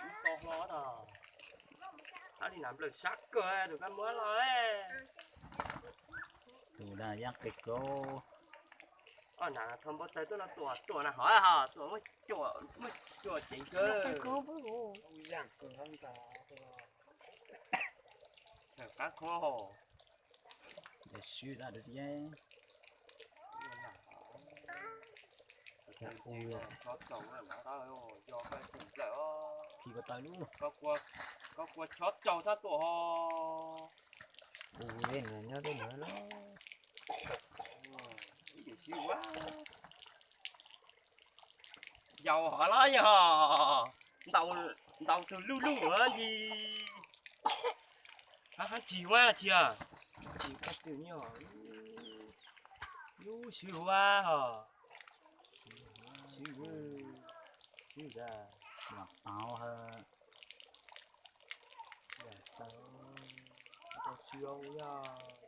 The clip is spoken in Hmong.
Ib tog hlo no. Ab li nas nplawm sab kawg tus kab muab los. Tus dag yaj qis kau. Ob nas thov npau taws tuaj no tuam tuam na hov hov tuam muaj cuam ceev kawg. Qab khuab hos. Sib dab dab tiab. Tsis tau, khi ko taw lub. Koj kua chob tsaug thab tuam ho. Ua dej nws nyob dej nws lawm. Ib yam sib ua. Yau hov los yog ntaus tus luj luj ntsis. Hab tsis ua tsis, tsis koj twm nyob lub sib ua hos. Sib, sib, tau, tau sib ua yog.